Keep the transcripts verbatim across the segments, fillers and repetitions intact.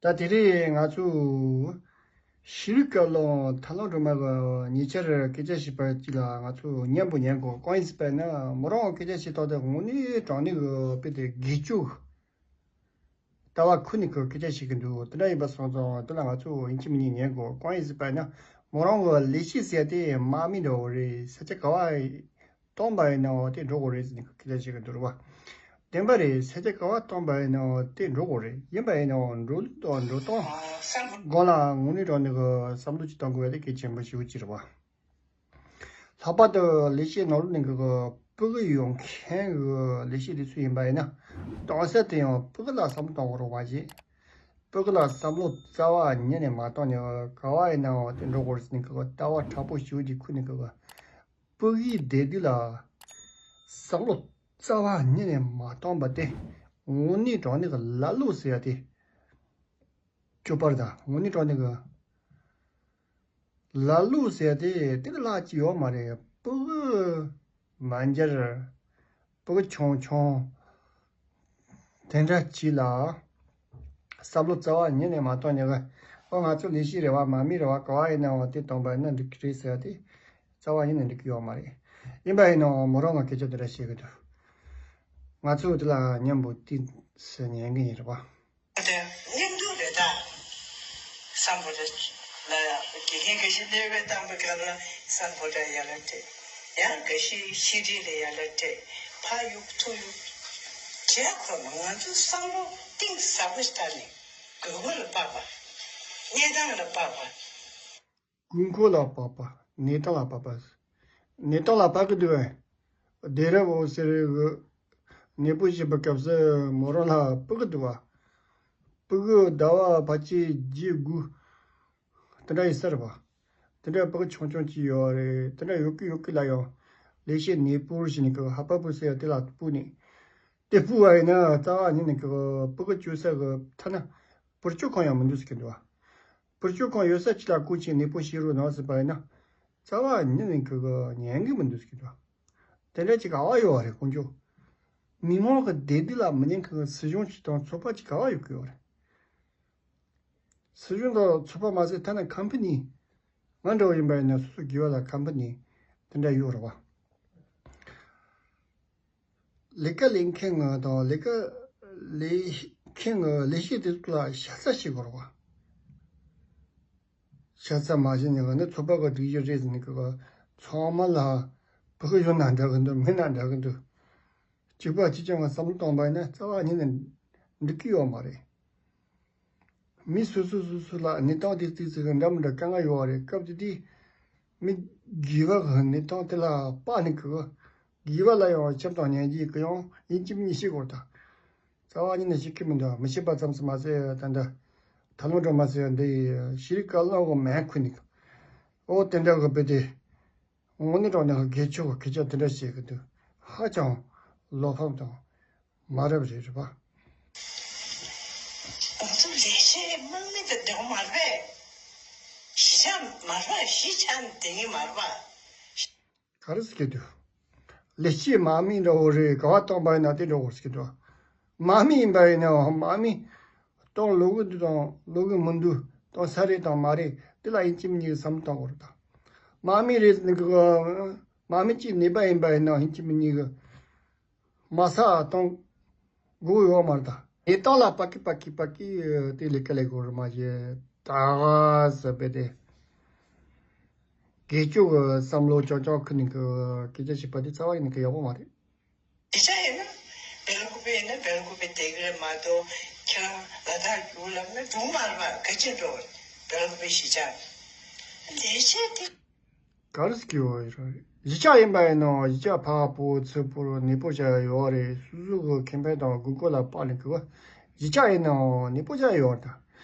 ད་དེ་རིང་ང་ཚོ་ཤེས་རིག་བཀའ་བློན་ཐར་ལམ་སྒྲོལ་མ་གི་ཉེ་ཆར་སྐད་ཆ་བཤད་པ་གཅིག་ལ་ང་ཚོ་མཉམ་པོ་ཉན་དགོས། གང་ཡིན་ཟེར་བ་ན་མོ་རང་སྐད་ཆ་བཤད་ཐོག་དེ་དངོས་གནས་དྲང་གནས་གི་དཔེ་དེ་དགེ་སྐྱོ་ལྟ་བ་ཁུ་ནས་གི་སྐད་ཆ་བཤད་གི་འདུག་དེ་འདྲ་ཡིན་པ་སོང་ཙང་དེ་ལ་ང་ཚོ་ཡིན་གཅིག་མིན་གཉིས་ཉན་དགོས། གང་ཡིན་ཟེར་བ་ན་མོ་རང་གི་ལས་བྱེད་ཟེར་དེ་དམག་མི་འདྲ་བོ་རེད། ས་ཆ་ག་བ་གཏོང་པ་ཡིན་ནའང་དེ་འགྲོ་དགོས་རེད་ཟེར་ནས་སྐད་ཆ་བཤད་གི་འདུག་རེད་བ། བདེན་པ་རེད། ས་ཆ་ག་བ་གཏོང་པ་ཡིན་ནའང་དེ་འགྲོ་དགོས་རེད། ཡིན་པ་ཡིན་ནའང་འགྲོ་ལུགས་དང་འགྲོ་སྟངས་སྒང་ལ་དངོས་གནས་དྲང་གནས་གི་བསམ་བློ་ཅིག་གཏོང་དགོས་པ་དེ་གལ་ཆེན་པོ་ཞེ་པོ་ཅིག་རེད་བ། ལྷག་པར་དུ་ལས་བྱེད་ནང་ལོགས་ནས་གི་སྤུ་གུ་ཡོང་མཁན་གི་ལས་བྱེད་དེ་ཚོ་ཡིན་པ་ཡིན་ན་གཏོང་ས་དེ་ཡང་སྤུ་གུ་ལ་བསམ་བློ་གཏོང་དགོས་རེད་བ་ཞེས། སྤུ་གུ་ལ་བསམ་བློ་རྩ་བ་ཉིད་ནས་མ་བཏང་ནས་ག་བ་ཡིན་ནའང་དེ་འགྲོ་དགོས་རེད་ཟེར་ནས་གི་ལྟ་བ་དྲག་པོ་ཞེ་པོ་ཅིག་ཁུར་ནས་གི་སྤུ་གུའི་བདེ་སྡུག་ལ་བསམ་བློ་རྩ་བ་ཉིད་ནས་མ་བཏང་པ་དེ་དངོས་གནས་དྲང་གནས་ཀྱི་ལ་ལུག་ཟེར་ཡ་དེ་སྐྱོ་པར་དང་། དངོས་གནས་དྲང་གནས་ཀྱི་ལ་ལུག་ཟེར་ཡ་དེ་དེ་ལ་ཅི་ཡོད་མ་རེད། སྤུ་གུ་མ་འཇར། སྤུ་གུ་ཆུང་ཆུང་དེ་འདྲ་ཅིག་ལ་བསམ་བློ་རྩ་བ་ཉིད་ནས་མ་གཏོང་ཉེ་གི། ཨོ་ང་ཚོ་ལས་བྱེད་རེད་བ། དམག་མི་རེད་བ། ག་བ་ཡིན་ནའང་དེ་གཏོང་པ་ཡིན་ན་འགྲིག་གི་རེད་ཟེར་ཡ་དེ་རྩ་བ་ཉིད་ནས་འགྲིག་གི་ཡོད་མ་རེད། ཡིན་པ་ཡིན་ནའང་མོ་རང་ང་སྐད་ཆ་དེ་འདྲ་བཤད་གི་འདུག་ང་ཚོ་དེ་ལ་མཉམ་པོ་ཏིས་ཉན་གི་ཡིན་རེད་བ། དེ་གླེང་འདུག་རེད་ད། སམ་བྷོ་ཊ་ལ་དགེ་རྒན་འགའ་ཞིག་གནས་སྐབས་དང་པོ་སྐབས་ལ་སམ་བྷོ་ཊ་ཡར་ལ་སྤྲད། ཡང་འགའ་ཞིག་ཤི་ཌི་ལ་ཡར་ལ་སྤྲད། ཕར་གཡུག་ཚུར་གཡུག་བྱས་ཁོ་ན་ང་ཚོ་བསམ་བློ་གཏིང་ཟབ་པོ་ཞིག་བཏང་ནས་དགོས་མཁོ་ལ་དཔག་པ། གནས་སྟངས་ལ་དཔག་པ། དགོས་མཁོ་ལ་དཔག་པ། གནས་སྟངས་ལ་དཔག་པ། གནས་སྟངས་ལ་དཔག་གི་འདུག་བས། བདེ་རབ་འོ་ཟེར་གི་གནས་སྤོ་བྱེད་པའི་སྐབས་སུ་མོ་རང་ལ་སྤུ་གུ་འདུག་བ། སྤུ་གུ་ཟླ་བ་ཕལ་ཆེར་བརྒྱད་དགུ་དེ་འདྲ་ཡིན་ས་རེད་བ། དེ་འདྲ་སྤུ་གུ་ཆུང་ཆུང་ཅིག་ཡོད་རེད། དེ་འདྲ་ཡོད་ཀི་ཡོད་ཀི་ལ་ཡང་ལས་བྱེད་གནས་སྤོ་བྱས་ནས་ཀི་ཧ་པ་པུ་ཟེར་ཡ་དེ་ལ་སྤོས་ནས། དེ་སྤོས་པ་ཡིན་ན་རྩ་བ་ཉིད་ནས་ཀི་སྤུ་གུ་བཅོལ་ས་གི་ཐ་ན་བུ་བཅོལ་ཁང་ཡང་མི་འདུག་ཟེར་གི་འདུག་བ། བུ་བཅོལ་ཁང་ཡོད་ས་ཅིག་ལ་སྐུ་མཁྱེན་གནས་སྤོ་བྱེད་རོགས་གནང་ཟེར་བ་ཡིན་ན། རྩ་བ་ཉིད་ནས་ཁོ་གི་ཉན་གི་མི་འདུག་ཟེར་གི་འདུག་དེ་འདྲ་ཅིག་ག་བ་ཡོད་རེད་དཀོན་མཆོག་མི་མང་གི་བདེ་སྡུག་ལ་མི་ཉན་མཁན་གི་སྲིད་གཞུང་ཅིག་དང་ཚོགས་པ་ཅིག་ག་བ་ཡོད་གི་ཡོད་རེད། སྲིད་གཞུང་དང་ཚོགས་པ་མ་ཟད་ཐ་ན་ཁམ་ཕ་ནི། ང་འདྲ་བོ་ཡིན་པ་ཡིན་ན་སོ་སོ་སྒེར་བ་ལ་ཁམ་ཕ་ནི་དེ་འདྲ་ཡོད་རེད་བ། ལས་ཀ་ལས་མཁན་ང་དང་ལས་ཀ་ལས་མཁན་ང་ལས་བྱེད་དེ་ཚོ་ལ་ཤ་ཚ་བྱེད་དགོས་རེད་བ། ཤ་ཚ་མ་བྱེད་ནས་ང་ནི་ཚོགས་པ་གི་སྒྲིག་གཞི་རེད་ཟེར་ནས་གི་ཚང་མ་ལ་ཕྲུ་གུ་ཡོད་ན་འདྲ་གི་འདུག་མེད་ན་འདྲ་གི་འདུག་གཅིག་པ་གཅིག་རྐྱང་ང་བསམ་བློ་གཏོང་པ་ཡིན་ན་རྩ་བ་ཉིད་ནས་འགྲིག་གི་ཡོད་མ་རེད། མི་སོ་སོ་སོ་སོ་ལ་གནས་སྟངས་དེ་ཙིག་ཙིག་གི་འདྲ་མི་འདྲ་དཀའ་ངལ་ཡོད་རེད། སྐབས་དེ་དུས་མི་སྒེར་བ་གི་གནས་སྟངས་དེ་ལ་དཔག་ནས་གི་སྒེར་བ་ལ་ཡང་ཆབ་དང་ཉན་རྒྱུ་གི་ཡང་ཡིན་གཅིག་མིན་གཉིས་ཤེས་དགོས་ད། རྩ་བ་ཉིད་ནས་ཤེས་ཀྱི་མི་འདུག་མི་ཤེས་པ་ཙམ་ཟེར་མ་ཟད་ད་འདི་ཐར་ལམ་སྒྲོལ་མ་ཟེར་འདི་ཤེས་རིག་བཀའ་བློན་གི་མིང་ཁུར་ནས་གི་ཨོ་དེ་འདྲ་གི་བུ་དེ། དངོས་གནས་དྲང་གནས་ཀྱི་དགེ་ཕྱོགས་ཀྱི་སྐད་ཆ་དེ་འདྲ་བཤད་ཀྱི་འདུག་ཧ་ཅང་བློ་ཕམ་དང་མ་རབས་རེད་རེད་པ། ང་ཚོ་ལས་བྱེད་དམག་མི་དེ་འདྲ་མ་རེད་པས། གཞིས་ཆགས་མ་རེད་པ། གཞིས་ཆགས་དེ་ཉིད་མ་རེད་པ། ག་རེ་ཟེར་གྱི་འདུག་ལས་བྱེད་དམག་མི་འདྲ་བོ་རེད། ག་བ་བཏང་པ་ཡིན་ན་དེ་འདྲ་བོ་ཟེར་གྱི་འདུག་དམག་མི་ཡིན་པ་ཡིན་ནའང་དམག་མི་གཏོང་ལོ་གི་འདུག་དང་ལོ་གི་མི་འདུག་གཏོང་ས་རེད་དང་མ་རེད་དེ་ལ་ཡིན་གཅིག་མིན་གཉིས་བསམ་བློ་གཏོང་དགོས་རེད་ད། དམག་མི་རེད་ཟེར་ནས་གི་དམག་མི་གཅིག་ནད་པ་ཡིན་པ་ཡིན་ན་ཡིན་གཅིག་མིན་གཉིས་གི་མ་ས་གཏོང་དགོས་ཡོད་མ་རེད་ད། ཉེས་རྟགས་ལ་དཔག་གི་དཔག་གི་དཔག་གི་དེ་ལས་ཀ་ལས་དགོས་རེད་མ་གཞི་ད་ག་ཟེར་བས་དེ། དགེ་སྐྱོ་གི་བསམ་བློ་ཅོག་ཅོག་ཁུར་ནས་གི་སྐད་ཆ་བཤད་པ་དེ་རྩ་བ་ཡིན་ནས་གི་ཡག་པོ་མ་རེད། གཞིས་ཆགས་ཡིན་ན་སྦེལ་ཀོབ་ཡིན་ན་སྦེལ་ཀོབ་བསྡད་ཀྱི་རེད་མ་གཏོགས་ཁྱེད་རང་ལ་དྭགས་རྒྱུག་ལ་མི་འབུང་མ་རེད་པ། ག་ཅི་འགྲོ་སྦེལ་ཀོབ་གཞིས་ཆགས་ལས་བྱེད་དེ། ག་རེ་ཟེར་གྱི་ཡོད་རེད། གཞིས་ཆགས་ཡིན་པ་ཡིན་ནའང་གཞིས་ཆགས་ཕར་སྤོ་ཚུར་སྤོ་ནད་སྤོ་བྱ་ཡ་ཡོད་རེད། སོ་སོ་གི་ཁེ་ཕན་དང་དགོས་མཁོ་ལ་དཔག་ནས་གི་གཞིས་ཆགས་ཡིན་ནའང་ནད་སྤོ་བྱ་ཡ་ཡོད་རེད་ད།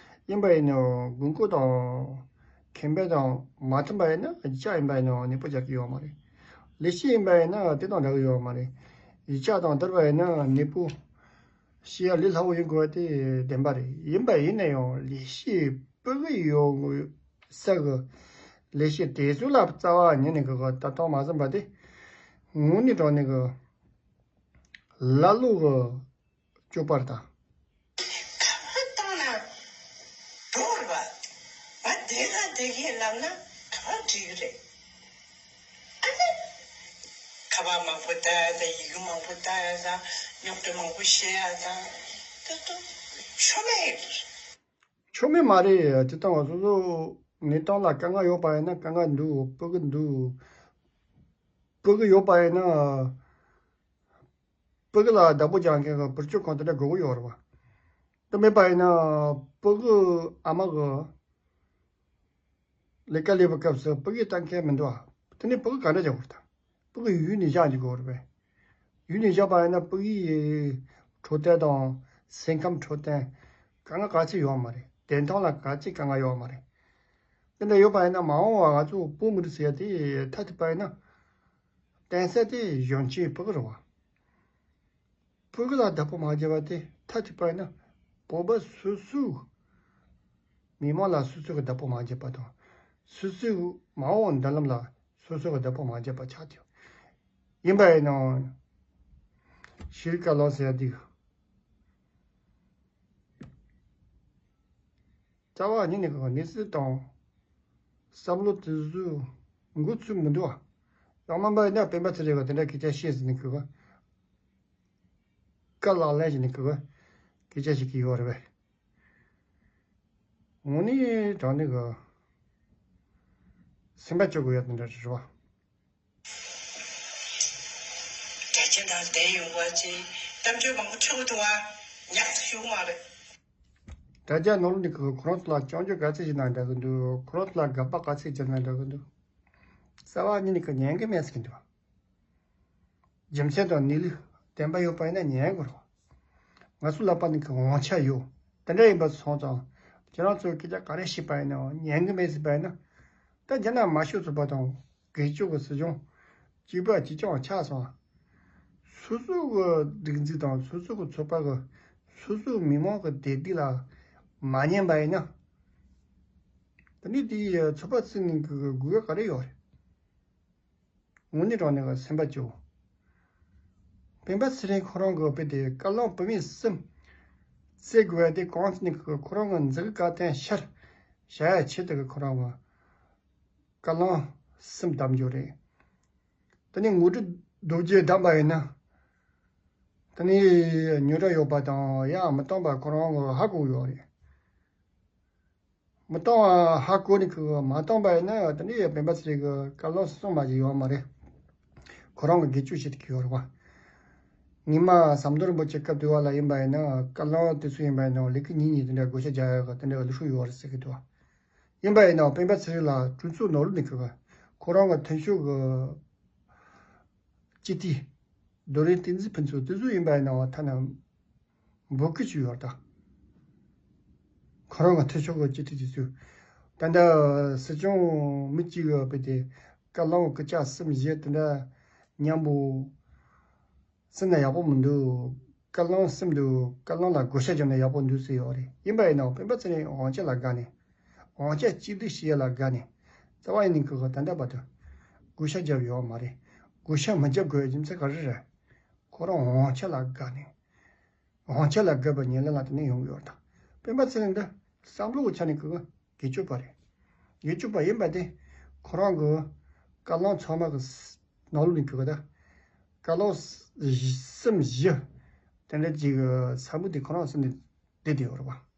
ཡིན་པ་ཡིན་ནའང་དགོས་མཁོ་དང་ཁེ་ཕན་དང་མ་མཐུན་པ་ཡིན་ན་གཞིས་ཆགས་ཡིན་པ་ཡིན་ནའང་ནད་སྤོ་བྱ་གི་ཡོད་མ་རེད། ལས་བྱེད་ཡིན་པ་ཡིན་ན་དེ་དང་འདྲ་གི་ཡོད་མ་རེད། གཞིས་ཆགས་དང་བསྡུར་བ་ཡིན་ན་ནད་སྤོ་བྱེད་ཡ་ལས་སླ་བོ་ཡིན་དགོས་པ་དེ་བདེན་པ་རེད། ཡིན་པ་ཡིན་ན་ཡང་ལས་བྱེད་སྤུ་གུ་ཡོད་ས་གི་ལས་བྱེད་དེ་ཚོ་ལ་རྩ་བ་ཉིད་ནས་གི་ལྟ་སྟངས་མ་བཟང་པ་དེ་དངོས་གནས་དྲང་གནས་གི་ལ་ལོ་གི་སྤྱོད་པ་རེད་ད། ག་བ་བཏང་ན་ བ། ང་བསྡད་ན་བསྡད་མཁན་ལབ་ན་ག་པར་འགྲིག་གི་རེད། ཨ་ནི། ཁ་པར་མང་པོ་ལྟ་ཡ་དང་ཡི་གེ་མང་པོ་ལྟ་ཡ་དང་རྙོག་དྲ་མང་པོ་བཤད་ཡ་དང་ད་དུང་ཆོ་མེད་རེད། ཆོ་མེད་མ་རེད། དེ་ལྟ་བ་སོ་སོ་གནས་སྟངས་ལ་དཀའ་ངལ་ཡོད་པ་ཡིན་ན་དཀའ་ངལ་འདུག་ཕྲུ་གུ་འདུག་ཕྲུ་གུ་ཡོད་པ་ཡིན་ན། ཕྲུ་གུ་ལ་བདག་པོ་རྒྱག་མཁན་གྱི་བུ་བཅོལ་ཁང་དེ་འདྲ་དགོས་ཀྱི་ཡོད་རེད་བ། དེ་མེད་པ་ཡིན་ན་ཕྲུ་གུ་ཨ་མ་གི་ལས་ཀ་ལས་པའི་སྐབས་སུ་ཕྲུ་གུ་ལྟ་མཁན་མི་འདུག་བ། དེ་ནས་ཕྲུ་གུ་ག་འདྲ་བྱ་དགོས་རེད་ད། ཕྲུ་གུ་ཡུལ་ནས་བཞག་འཇུག་དགོས་རེད་པས། ཡུལ་ནས་བཞག་པ་ཡིན་ན་ཕྲུ་གུའི་འཕྲོད་བསྟེན་དང་སེམས་ཁམས་འཕྲོད་བསྟེན་དཀའ་ངལ་ག་ཚོད་ཡོད་མ་རེད། བདེན་ཐང་ལ་ག་ཚོད་དཀའ་ངལ་ཡོད་མ་རེད། དེ་འདྲ་ཡོད་པ་ཡིན་ན་མ་འོངས་པ་ང་ཚོ་བོད་མི་རིགས་ཟེར་ཡ་དེ་མཐའ་གཅིག་པ་ཡིན་ན། བརྟེན་ས་དེ་གཞོན་སྐྱེས་ཕྲུ་གུ་རེད་བ། ཕྲུ་གུ་ལ་བདག་པོ་མ་བརྒྱབ་པ་དེ་མཐའ་གཅིག་པ་ཡིན་ན་བོད་པ་སོ་སོའི་མི་མང་ལ་སོ་སོ་གི་བདག་པོ་མ་བརྒྱབ་པ་དང་། སོ་སོའི་མ་འོངས་མདུན་ལམ་ལ་སོ་སོ་གི་བདག་པོ་མ་བརྒྱབ་པ་ཆགས་ཀྱི་ཡིན་པ་ཡིན་ནའང་། ཤེས་རིག་བཀའ་བློན་ཟེར་ཡ་དེ། རྩ་བ་ཉིད་ནས་གི་གནས་ཚུལ་དང་བསམ་བློ་དེ་ཚོ་འགོ་ཚུགས་མི་འདུག་ཨ། ཡང་མིན་པ་ཡིན་ན་སྤེན་པ་ཚེ་རིང་གིས་དེ་འདྲ་སྐད་ཆ་བཤད་ཟིན་ནས་གི་བཀའ་ལག་ལེན་བྱས་ནས་གི་སྐད་ཆ་བཤད་ཀྱི་ཡོད་རེད་པས། དངོས་གནས་དྲང་གནས་གི་སེམས་པ་སྐྱོ་དགོས་ཡ་དེ་འདྲ་རེད་བ། དྲ་རྒྱ་ནང་བསྡད་ཡོང་བ་ཅིག་གཏམ་བརྗོད་མང་པོ་ཐོས་འདུག་བ། ཉག་ཐག་ཞུ་གི་མ་རེད། དྲ་རྒྱ་ནང་ལོགས་ནས་ཁོ་ཁོ་རང་ཚོ་ལ་སྐྱོན་བརྗོད་ག་ཚད་བྱས་ན་འདྲ་གི་འདུག་ཁོ་རང་ཚོ་ལ་དགག་པ་ག་ཚད་བྱས་ན་འདྲ་གི་འདུག་རྩ་བ་ཉིད་ནས་ཁོ་ཉན་གི་མེད་ཟེར་གི་འདུག་རྒྱུ་མཚན་དང་གནས་ལུགས་བདེན་པ་ཡོད་པ་ཡིན་ན་ཉན་དགོས་རེད། ང་ཚོ་ལ་དཔག་ནས་ཁོ་དབང་ཆ་ཡོད། དེ་འདྲ་ཡིན་པ་སོང་ཙང་ཁྱེད་རང་ཚོས་སྐད་ཆ་ག་རེ་བཤད་པ་ཡིན་ནའང་ཉན་གི་མེད་ཟེར་པ་ཡིན་ན། ད་རྒྱ་ནག་མ་ཤོད་ཚོགས་པ་དང་། སྒེར་གཅོད་ཀྱི་སྲིད་གཞུང་གཅིག་པ་གཅིག་རྐྱང་ཆགས་སོང་། སོ་སོ་གི་སྒྲིག་འཛུགས་དང་སོ་སོ་གི་ཚོགས་པ་གི་སོ་སོའི་མི་མང་གི་བདེ་སྡུག་ལ་མ་ཉན་པ་ཡིན་ན། དེ་ནི་དེའི་ཚོགས་པ་བཙུགས་ནས་གི་དགོས་ག་རེ་ཡོད་རེད། དངོས་གནས་དྲང་གནས་གི་སེམས་པ་སྐྱོ། སྤེན་པ་ཚེ་རིང་ཁོ་རང་གི་དཔེ་དེ་བཀའ་བློན་བུད་མེད་གསུམ་བཙལ་དགོས་པ་དེ་གང་ཟེར་ནས་གི་ཁོ་རང་གི་མཛད་དཀའ་དེ་ཤར་བྱ་ཡ་ཆེད་དུ་གི་ཁོ་རང་གི་བཀའ་བློན་གསུམ་བདམས་རྒྱུ་རེད། དེ་ནས་ངོ་སྤྲོད་རྡོ་རྗེ་བདམས་པ་ཡིན་ན། དེ་ནས་ཉོ་གྲངས་ཡོད་པ་དང་ཡང་མི་བཏང་པ་ཁོ་རང་གི་ཧ་གོ་ཡོད་རེད། མི་བཏང་བ་ཧ་གོ་ནས་ཁོས་མ་བཏང་པ་ཡིན་ན་དེ་ནས་སྤེན་པ་ཚེ་རིང་གི་བཀའ་བློན་གསུམ་མ་ཞིག་ཡོད་མ་རེད། ཁོ་རང་གི་སྒེར་གཅོད་བྱེད་ཀྱི་ཡོད་རེད་བ། སྔོན་མ་ཟམ་གདོང་རིན་པོ་ཆེ་སྐབས་དུས་བ་ལ་ཡིན་པ་ཡིན་ན་བཀའ་བློན་དེ་ཚོ་ཡིན་པ་ཡིན་ན་ལས་ཀ་གཉིས་གཉིས་དེ་འདྲ་བགོ་བཤའ་རྒྱག་ཡག་གི་དེ་འདྲ་ལུགས་སྲོལ་ཡོད་རེད་ཟེར་གི་འདུག་བ། ཡིན་པ་ཡིན་ནའང་སྤེན་པ་ཚེ་རིང་ལ་གྲོས་ཚོགས་ནང་ལོགས་ནས་ཁོ་ཁོ་རང་གི་མཐུན་ཕྱོགས་ཀྱི་སྤྱི་འཐུས་རྡོ་རིང་བསྟན་འཛིན་ཕུན་ཚོགས་དེ་ཚོ་ཡིན་པ་ཡིན་ནའང་ཐ་ན་འབོད་སྐུལ་བྱས་ཡོད་ད། ཁོ་རང་གི་མཐུན་ཕྱོགས་ཀྱི་སྤྱི་འཐུས་དེ་ཚོས་ད་ལྟ་སྲིད་སྐྱོང་མི་གཅིག་ཡོད་པའི་དེ་བཀའ་བློན་སྐུ་ཕྱྭ་གསུམ་བཞི་དེ་འདྲ་མཉམ་པོ། སེམས་ན་ཡག་པོ་མི་འདུག་བཀའ་བློན་སེམས་འདུག་བཀའ་བློན་ལ་བགོ་བཤའ་བརྒྱབ་ན་ཡག་པོ་འདུག་ཟེར་ཡོད་རེད། ཡིན་པ་ཡིན་ནའང་སྤེན་པ་ཚེ་རིང་དབང་ཆ་ལ་དགའ་ནས། དབང་ཆ་གཅིག་སྡུད་བྱེད་ཡ་ལ་དགའ་ནས། རྩ་བ་ཡིན་ནས་ཁོས་ད་ལྟ་བར་དུ་བགོ་བཤའ་བརྒྱབ་ཡོད་མ་རེད། བགོ་བཤའ་མི་བརྒྱབ་དགོས་ཡ་རྒྱུ་མཚན་ག་རེ་རེད། ཁོ་རང་དབང་ཆ་ལ་དགའ་ནས། དབང་ཆ་ལ་དགའ་བའི་ཉེར་ལེན་ལ་དེ་ནས་ཡོང་གི་ཡོད་རེད་ད། སྤེན་པ་ཚེ་རིང་འདི་བསམ་བློ་གི་ཆ་ནས་ཁོས་སྒེར་གཅོད་པ་རེད། སྒེར་གཅོད་པ་ཡིན་པ་དེ་ཁོ་རང་གི་བཀའ་བློན་ཚང་མ་གི་ནང་ལོགས་ནས་གི་ག་ད་བཀའ་བློན་གསུམ་བཞི་དེ་འདྲ་ཅིག་གི་ས་མིག་དེ་ཁོ་རང་སེམས་ནས་བསྡད་དེ་ཡོད་རེད་བ།